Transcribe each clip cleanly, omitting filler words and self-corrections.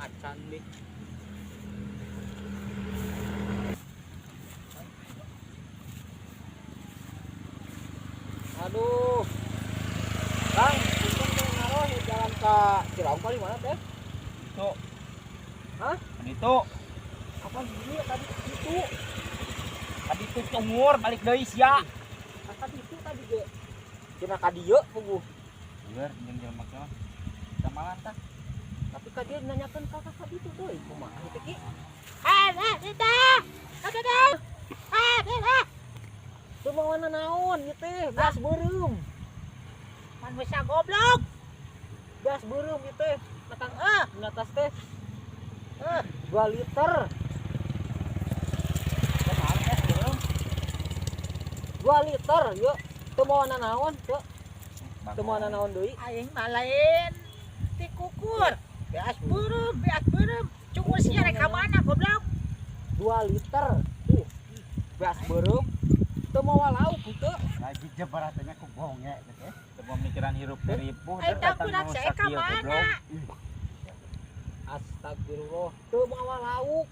Acan nih. Aduh. Kang, itu teh ngaroh ya jalan ke Cirahong kali mana teh? Itu. Hah? Itu. Apa gini ya tadi itu? Tadi itu cungur balik deui sia. Ah, tadi itu tadi ge. Cenah ka dieu puguh. Bener jeung jelema mah. Samalan tah. Tapi ka dieu nanyakeun ka ka ditu deui kumaha teh ki? Teu mawana naon ieu teh, gas beureum. Manusia goblok. Gas beureum ieu teh. Matang ah. Di atas teh. 2 liter. 2 liter yuk. Teu mawana naon teu. Teu mawana naon deui. Aing mah lain ti kukur. Beas beureum, beas beureum. Cungur sia rek ka mana goblok? 2 liter. Tuh. Beas beureum. Teu mawa lauk henteu. Lagi jebaratnya ku bonge gitu ya. Teu pemikiran hirup teh ripuh Aing tangkurak saya ka mana? Astagfirullah. Teu mawa lauk,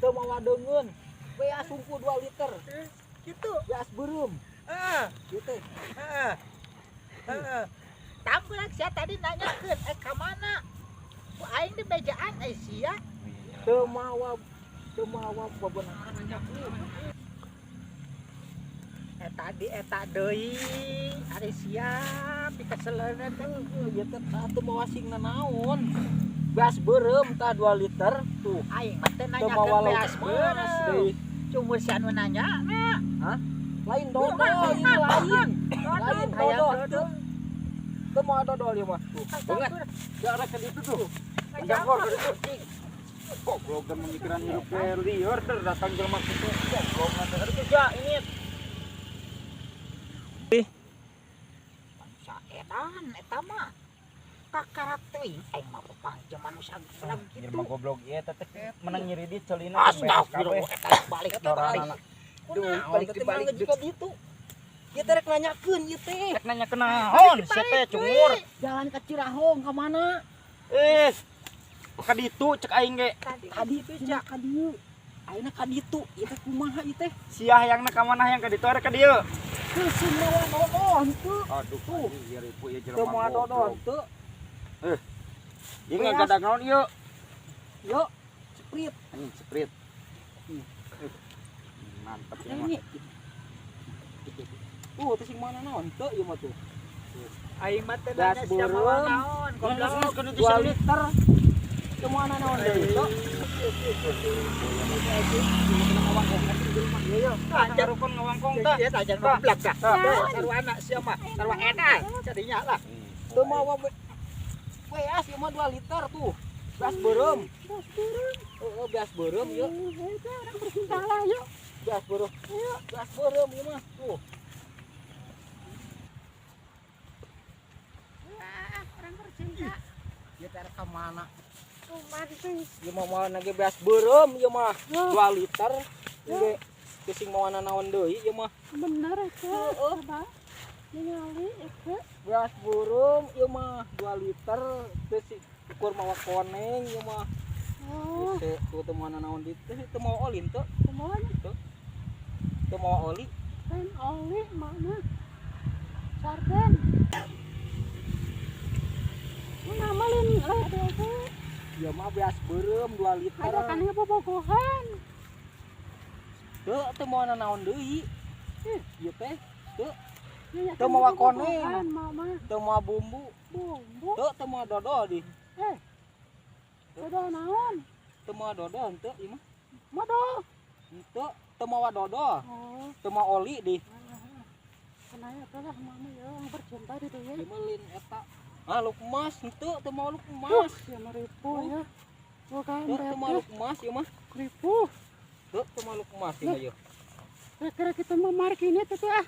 teu mawa deungeun. Beas sungku 2 liter. Gitu. Beas beureum. Heeh. Ieu teh. Heeh. Heeh. Tangkurak sia tadi nanyakeun ka mana? Ku aing di bejaan ai sia. Teu mawa bebenaran nanyakeun. Tadi eta deui ari sia pikaseleuna teh. Ieu teh teu mawa singna naon. Beas beureum tah 2 liter tuh. Aing mah teu Teu mawa nanyakeun lauk beas mas beureum. deui. Cumur si anu nanya na. Hah? Lain dodol ini lain. Lain dodol. Teu mawa dodol ieu mah. Tuh. Banget. Jarak ke ditu tuh. Jangkor ke ditu. Goblok dan pemikiran hirup teh lieur teh datang jelema kitu. Goblok na teh itu ja ini. Manusia edan eta mah. Kakarak teuing aing mah papanggih manusia goblok gitu. Jelema goblok ieu teh menang nyiridit celina. Astagfirullah eta balik balik. Balik dibalik jika ditu. Ieu teh rek nanyakeun ieu teh. Rek nanya kenaon sia teh cungur. Jalan ke Cirahong ka mana? Ka ditu cek aing ge. Tadi itu cenah ka dieu. Ayeuna ka ditu, ieu teh kumaha ieu teh? Sia hayangna ka mana hayang ka ditu arek ka dieu. Teu sing mawa dodol henteu. Aduh, ieu ripu ieu Teu mawa dodol henteu. Ieu ngagadag naon ieu? Yo, sprite. Anjing sprite. Mantep ya mah. Ini. Tuh, teu sing mana naon teu ieu mah tuh. Aing mah teu Beas nanya sia mawa beureum. naon goblok. 2 liter. Teu mawa naon deui teu. Taruhkeun ngawangkong tah. Iya, tajan goblok tah. Sarua anak sia mah, sarua edan jadinya lah. Teu mawa beas ieu mah 2 liter tuh. Beas beureum. Beas beureum. Heeh, beas beureum ieu. Itu orang bercinta lah yuk. Beas beureum. Beas beureum ieu mah tuh. Wah, orang bercinta. Ieu teh rek ka mana? Kumaha teh? Ieu mah mawa ge beas beureum ieu mah 2 liter. Ieu ge sing mawa naon deui ieu mah. Bener eta. Heeh. Abah. Ningali eta. Beas beureum ieu mah 2 liter teu si ukur mawa koneng ieu mah. Oh, Teu tuh teu mawa naon deui teh teu mawa oli teu. kumaha nya? Teu mawa oli. Lain oli mana? Sarden. Nama lain lain teh. Ieu mah beas beureum 2 liter. Ada kan bobogohan. Teu teu mawa naon deui. Ieu teh teu Iya, Teu mawa koneng. Mama teu mawa bumbu. bumbu. Teu teu mawa dodol di. Dodol naon? Teu mawa dodol henteu ieu mah. Modol. Henteu teu mawa dodol. Oh, Teu mawa oli di. kenanya eta lah mama ya orang bercinta di dieu. Ieu mah lain eta. Ah luk emas henteu teu mawa luk emas. Ya mah ripu ya. Bukan Teu teu mawa luk emas ieu mah. ripu. Teu teu mawa luk emas ieu mah ieu. Kira-kira kita mah mark ini tuh ah.